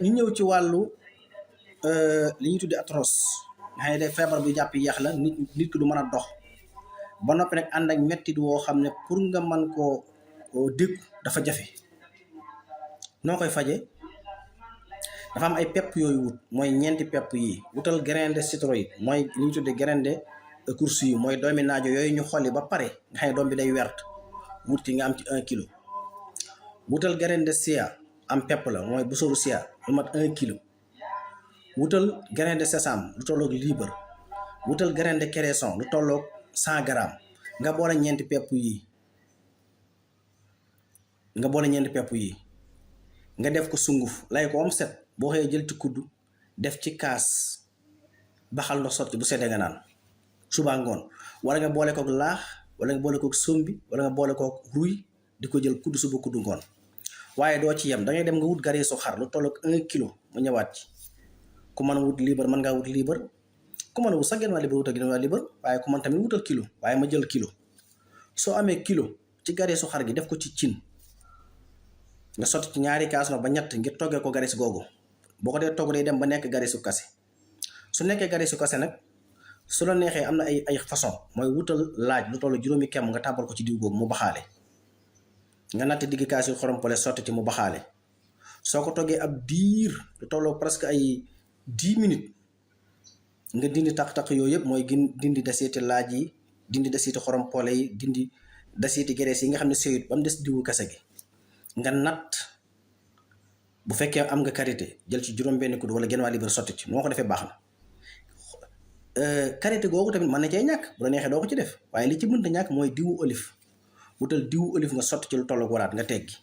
ñu ñëw ci wàllu li ñuy tuddee arthrose nga xam ne day feebar bu jàpp yax la nit ki du mën a dox ba noppi nag ànd ak mettit woo xam ne pour nga mën koo dékku dafa jafe noo koy faje dafa am ay pepp yooyu wut mooy ñeenti pepp yi wutal grain de citrouille mooy li ñu tuddee grain de course yi mooy doomi naajo yooyu ñu xolli ba pare nga xam ne doom bi day wert wut ci nga am ci 1 kilo wutal grain de chia am pepp la mooy busóoru chia lu mat 1 kilo wutal grain de sésame lu tolloog liibar wutal grain de cresson lu tolloog 100 grammes nga boole ñeenti pepp yi nga def ko sunguf lay ko am set boo xëyee jël ci kuddu def ci kaas baxal ndox sotti bu seddee nga naan suba ngoon wala nga boole kook laax wala nga boole kook sombi wala nga boole kook ruy di ko jël kuddu suba kuddu ngoon waaye doo ci yem da ngay dem nga wut garisu xar lu tolloog 1 kilo mu ñëwaat ci ku mën a wut liibar mën ngaa wut liibar ku mën a wut sax genn waa liibar wutal genn waa liibar waaye ku mën tamit wutal kilo waaye ma jël kilo soo amee kilo ci garisu xar gi def ko ci cin nga sotti ci ñaari kaas na ba ñett ngir toggee ko garis googu boo ko dee togg day dem ba nekk garisu kase su nekkee garisu kase nag su la neexee am na ay façon mooy wutal laaj lu tollu juróomi kemm nga tàbbal ko ci diw googu mu baxaale nga natt digg kaas yu xorom pole sotti ci mu baxaale soo ko toggee ab diir lu tolloo presque ay 10 minutes nga dindi taq-taq yooyu yëpp mooy dindi dasiiti laaj yi dindi dasiiti xorom pole yi dindi dasiiti gerees yi nga xam ne séyut ba mu des diwu kase gi nga natt bu fekkee am nga karité jël ci juróom-benn kudd wala genn waa liibar sotti ci moo ko defee baax na karité googu tamit mën na cee ñàkk bu la neexee doo ko ci def waaye li ci mënta ñàkk mooy diwu olive wutal diwu olive nga sotti ci lu tolloog waraat nga teggi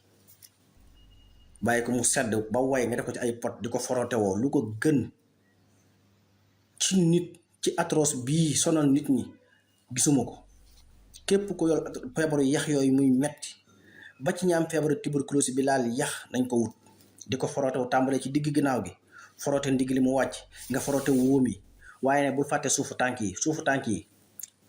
bàyyi ko mu sedd ba way nga def ko ci ay pot di ko forote woo lu ko gën ci nit ci arthrose bii sonal nit ñi gisuma ko képp ko yor feebaru yax yooyu muy metti ba ci ñaam feebaru tuberculose bi laal yax nañ ko wut di ko forote wu tàmbalee ci digg ginnaaw gi forote ndigg li mu wàcc nga forote wóom yi waaye ne bul fàtte suufu tànk yi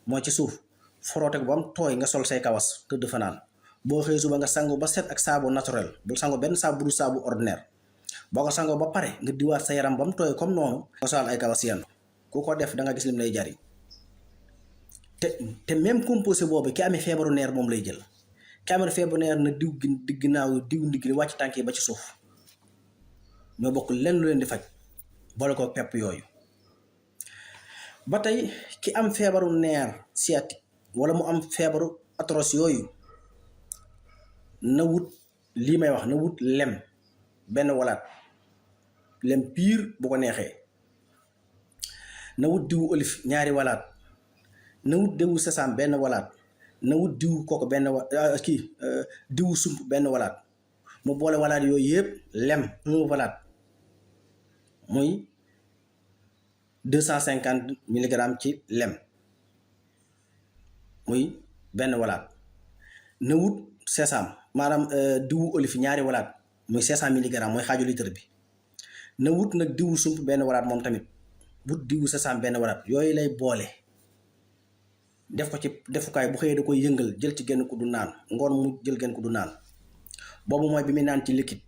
moo ci suuf forote ko ba mu tooy nga sol say kawas tëdd fanaan boo xëyee suba nga sangu ba set ak saabu naturel bul sangu benn saabu bu dul saabu ordinaire boo ko sangoo ba pare nga diwaat sa yaram ba mu tooy comme noonu nga sol ay kawas yenn ku ko def da nga gis lim lay jariñ te même composé boobu ki amee feebaru neer moom lay jël ki amee feebaru neer na diw ginnaaw diw ndigg li wàcc tànk yi ba ci suuf ñoo bokk lenn lu leen di faj boole ko pepp yooyu ba tey ki am feebaru neer sciatique wala mu am feebaru arthrose yooyu na wut lii may wax na wut lem benn walaat lem piir bu ko neexee na wut diwu olive ñaari walaat na wut diwu sésame benn walaat na wut diwu koko benn diwu sump benn walaat mu boole walaat yooyu yëpp lem 1 walaat muy 250 milligrammes ci lem muy benn walaat na wut sésame maanaam diwu olive ñaari walaat muy 500 milligrammes mooy xaaju litre bi na wut nag diwu sump benn walaat moom tamit wut diwu sésame benn walaat yooyu lay boole def ko ci defukaay bu xëyee da koy yëngal jël ci genn kuddu naan ngoon mu jël genn kuddu naan boobu mooy bi muy naan ci liquide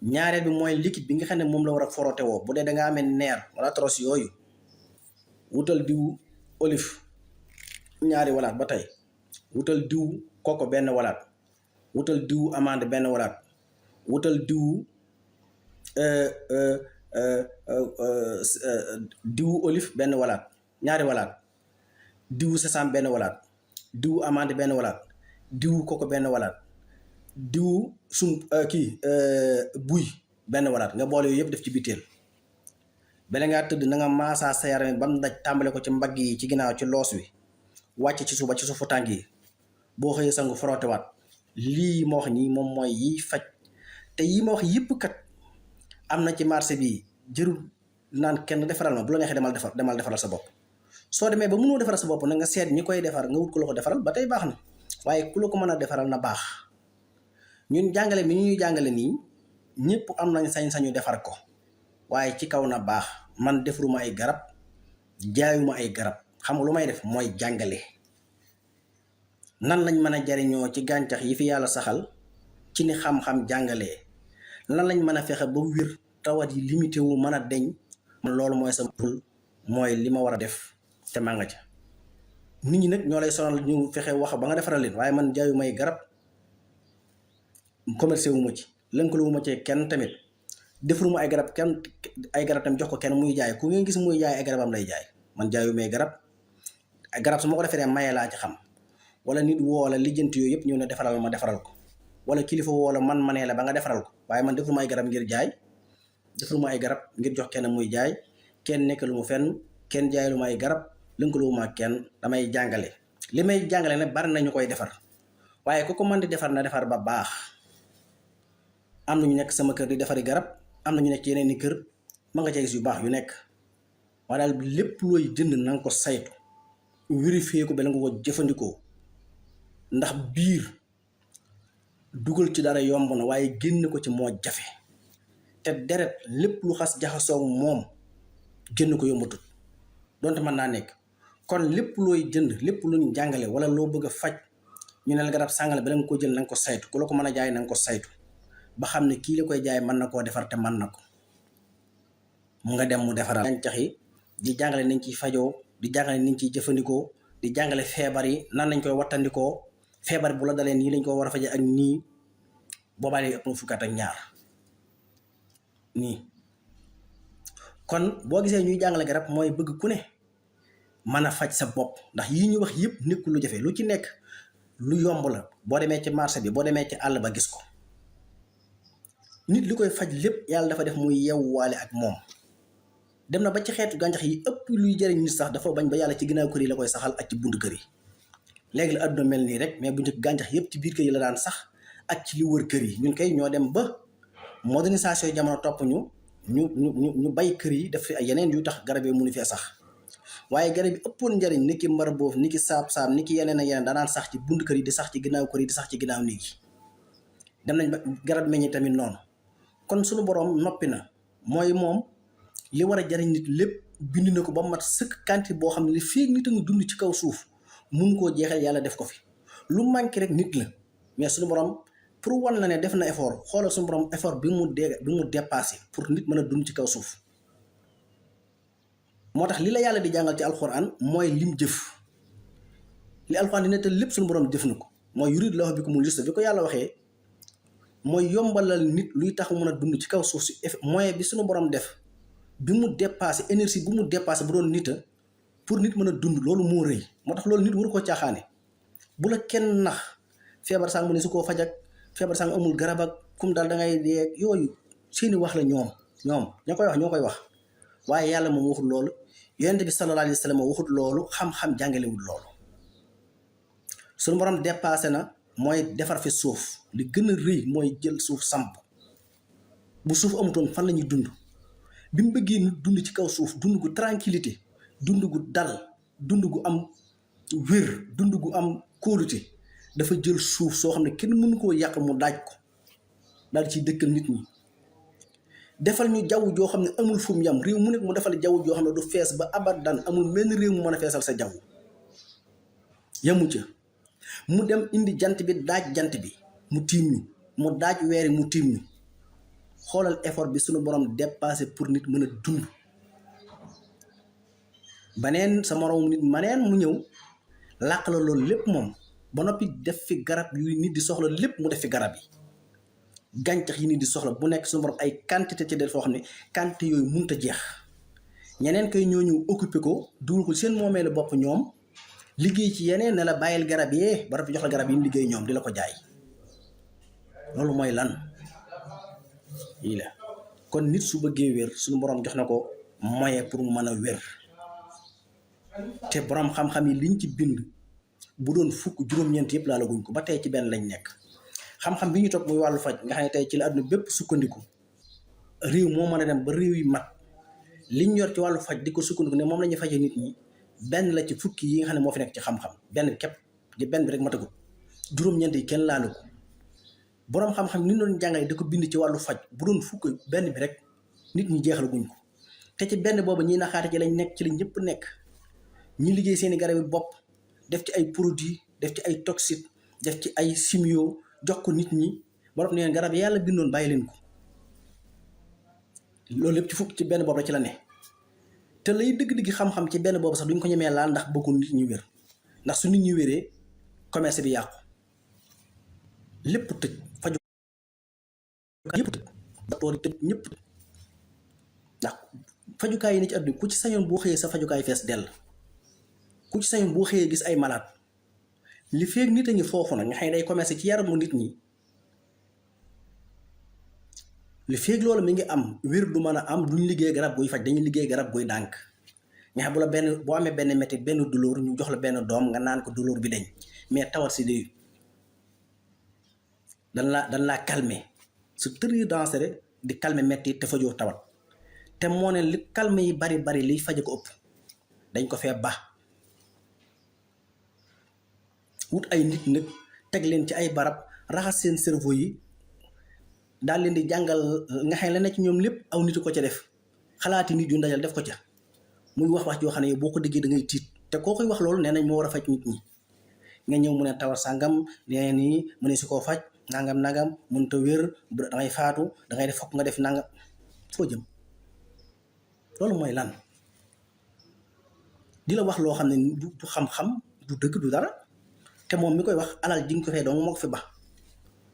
ñaareel bi mooy liquide bi nga xam ne moom la war a forote woo bu dee dangaa amee neer wala arthrose yooyu wutal diwu olive ñaari walaat ba tey wutal diwu koko benn walaat wutal diwu amande benn walaat wutal diwu diwu olive benn walaat ñaari walaat diwu sésame benn walaat diwu amande benn walaat diwu koko benn walaat diwu buy benn walaat nga boole yooyu yëpp def ci biteel bala ngaa tëdd na nga maasaa sa yaram ba mu daj tàmbale ko ci mbagg yi ci ginnaaw ci loos wi wàcc ci suuba ci suufu tànk yi boo xëyee sangu frotté waat lii ma wax nii moom mooy yiy faj te yi ma wax yëpp kat am na ci marché bi jërul naan kenn defaral ma bu la neexee demal defaral sa bopp soo demee ba mënoo defaral sa bopp na nga seet ñi koy defar nga wut ku la ko defaral ba tey baax na waaye ku la ko mën a defaral na baax ñun jàngale mi ñuy jàngale nii ñëpp am nañ sañ-sañu defar ko waaye ci kaw na baax man defaruma ay garab jaayuma ay garab xam nga lu may def mooy jàngale nan lañ mën a jariñoo ci gàncax yi fi yàlla saxal ci ni xam-xam jàngalee lan lañ mën a fexe ba wér tawat yi limité wu mën a deñ man loolu mooy sama mooy li ma war a def te maa nga ca nit ñi nag ñoo lay sonal ñu fexe wax ba nga defaral leen waaye man jaayu may garab commercé wu ma ci lëkkaloo wu ma ci kenn tamit defaruma ay garab kenn ay garab tam jox ko kenn muy jaay ku ngeen gis muy jaay ay garabam lay jaay man jaayu may garab ay garab su ma ko defaree maye laa ci xam wala nit woo la lijjanti yooyu yëpp ñëw ne defaral ma defaral ko wala kilifa woo la man manee la ba nga defaral ko waaye man defaruma ay garab ngir jaay defaruma ay garab ngir jox kenn muy jaay kenn nekkalu mu fenn kenn jaayalu ma ay garab lëkkaloo ma kenn damay jàngale li may jàngale nag bari na ñu koy defar waaye ku ko mën di defar na defar ba baax am na ñu nekk sama kër di defari garab am na ñu nekk yeneen i kër ma nga cay gis yu baax yu nekk waaye daal lépp looy jënd na nga ko saytu vérifier ko ba la nga ko jëfandikoo ndax biir dugal ci dara yomb na waaye génn ko ci moo jafe te deret lépp lu xas jaxasoo moom génn ko yombatut donte mën naa nekk kon lépp looy jënd lépp luñ jàngale wala loo bëgg a faj ñu ne la garab sàngale ba nga ko jël na nga ko saytu ku la ko mën a jaay na nga ko saytu ba xam ne kii la koy jaay mën na koo defar te mën na ko mu nga dem mu defaral gàncax yi di jàngale nañ ciy fajoo di jàngale niñ ciy jëfandikoo di jàngale feebar yi nan lañ koy wattandikoo feebar bu la dalee nii lañ ko war a faje ak nii boobaa léegi ëpp na fukki at ak ñaar nii kon boo gisee ñuy jàngale garab mooy bëgg ku ne mën a faj sa bopp ndax yii ñu wax yëpp nekkul lu jafe lu ci nekk lu yomb la boo demee ci marché bi boo demee ci àll ba gis ko nit li koy faj lépp yàlla dafa def muy yewwaale ak moom dem na ba ci xeetu gàncax yi ëpp luy jëriñ nit sax dafa bañ ba yàlla ci ginnaaw kër yi la koy saxal ak ci buntu kër yi léegi la àdduna mel nii rek mais bu njëkk gàncax yëpp ci biir kër yi la daan sax ak ci li wër kër yi ñun kay ñoo dem ba modernisation jamono topp ñu bay kër yi def fi ay yeneen yu tax garab yi mënu fee sax waaye garab yi ëppoon njëriñ ni ki mbar boof ni ki saab-saab ni ki yeneen ak yeneen danaan sax ci buntu kër yi di sax ci ginnaaw kër yi di sax ci ginnaaw néeg yi dem nañ ba garab meññi tamit noonu kon suñu boroom noppi na mooy moom li war a jariñ nit lépp bind na ko ba mat sëkk quantité boo xam ne li fii nit a ngi dund ci kaw suuf mun koo jeexal yàlla def ko fi lu manqué rek nit la mais suñu boroom pour wan la ne def na effort xoolal suñu boroom effort bi mu dépassé pour nit mën a dund ci kaw suuf moo tax li la yàlla di jàngal ci alxuraan mooy lim jëf li alxuraan di nettal lépp suñu boroom jëf na ko mooy yurid lahu bikumul yusra bi ko yàlla waxee mooy yombalal nit luy tax mën a dund ci kaw suuf si moyen bi suñu boroom def bi mu dépassé énergie bu mu dépassé bu doon nit a pour nit mën a dund loolu moo rëy moo tax loolu nit waru koo caaxaane bu la kenn nax feebar sang mu ne su koo faj ak feebar sang amul garab ak kum daal da ngay dee yooyu seeni wax la ñoom ñoo koy wax waaye yàlla moom waxut loolu yonent bi sallallahu alayhi wa sallam waxut loolu xam-xam jàngalewul loolu suñu borom dépassé na mooy defar fi suuf li gën a rëy mooy jël suuf samp bu suuf amutoon fan la ñuy dund bi mu bëggee nit dund ci kaw suuf dund gu tranquillité dund gu dal dund gu am wér dund gu am kóolute dafa jël suuf soo xam ne kenn mënu koo yàq mu daaj ko daal ciy dëkkal nit ñi defal ñu jaww joo xam ne amul fu mu yam réew mu nekk mu defal jaww joo xam ne du fees ba abadan amul menn réew mu mën a feesal sa jaww yamu ca mu dem indi jant bi daaj jant bi mu tiim ñu mu daaj weeri mu tiim ñu xoolal effort bi suñu borom dépassé pour nit mën a dund baneen sa moroom nit maneen mu ñëw làq la loolu lépp moom ba noppi def fi garab yu nit di soxla lépp mu def fi garab yi gàncax yi nit di soxla bu nekk suñu borom ay quantité ci del foo xam ne quantité yooyu mënut a jeex ñeneen koy ñoo ñëw occupé ko dugal ko seen moomee la bopp ñoom liggéey ci yeneen ne la bàyyil garab yee ba jox la garab yi mu liggéey ñoom di la ko jaay loolu mooy lan yii la kon nit su bëggee wér suñu borom jox na ko moyen pour mu mën a wér te borom xam-xam yi liñ ci bind bu doon fukk juróom-ñeent yëpp laa la guñ ko ba tey ci benn lañ nekk xam-xam bi ñu topp muy wàllu faj nga xam ne tey ci la àdduna bépp sukkandiku réew moo mën a dem ba réew yi mat liñ yor ci wàllu faj di ko sukkandiku ne moom la ñuy fajee nit ñi benn la ci fukki yi nga xam ne moo fi nekk ci xam-xam benn bi képp benn bi rek matagul juróom-ñeent yi kenn laalu ko boroom xam-xam ni ñu doon jàngale di ko bind ci wàllu faj bu doon fukk benn bi rek nit ñi jeexal guñ ko te ci benn boobu ñi naxaate ci lañ nekk ci lañ ñëpp nekk ñi liggéey seeni garab yi bopp def ci ay produits def ci ay toxiques def ci ay chimio jox ko nit ñi borom ne garab yàlla bindoon bàyyi leen ko loolu lépp ci fukk ci benn boobu la ci la ne te lay dëgg-dëgg xam-xam ci benn boobu sax duñ ko ñemee laal ndax bëggul nit ñi wér ndax su nit ñi wéree commerce bi yàqu lépp tëj faju yëpp tëj docteur yi tëj ñëpp ndax fajukaay yi ni ci àdduna ku ci sañoon boo xëyee sa fajukaay fees dell ku ci sañoon boo xëyee gis ay malade li feeg nit a ngi foofu nag nga xam ne day commerce ci yaramu nit ñi li feeg loolu mi ngi am wér du mën a am duñ liggéey garab guy faj dañuy liggéey garab guy dànk nga xam bu la benn boo amee benn métti benn douleur ñu jox la benn doom nga naan ko douleur bi dañ mais tawat si day dan laa calmer c'est très dangereux di calmer métti te fajoo tawat te moo ne li calmer yi bari liy faje ko ëpp dañ ko fee baax wut ay nit nag teg leen ci ay barab raxas seen cerveau yi daal leen di jàngal nga xam ne la ne ci ñoom lépp aw nit ko ca def xalaati nit yu ndajal def ko ca muy wax joo xam ne boo ko déggee da ngay tiit te koo koy wax loolu nee nañ moo war a faj nit ñi nga ñëw mu ne tawat sàngam nee nii mu ne si koo faj nangam mënut a wér dangay faatu dangay def fokk nga def nangam foo jëm loolu mooy lan di la wax loo xam ne du xam-xam du dëgg du dara te moom mi koy wax alal ji nga ko fee dong moo ko fi bax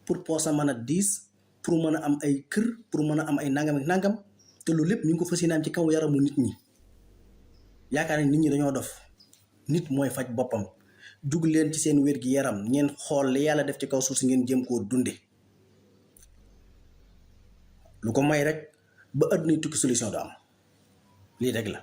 pour poosa mën a diis pour mën a am ay kër pour mën a am ay nangam te loolu lépp ñu ngi ko fas yéene ci kaw yaramu nit ñi yaakaar ne nit ñi dañoo dof nit mooy faj boppam jug leen ci seen wér gi yaram ngeen xool li yàlla def ci kaw suuf si ngeen jëm koo dunde lu ko may rek ba àdduna tukki solution du am lii rek la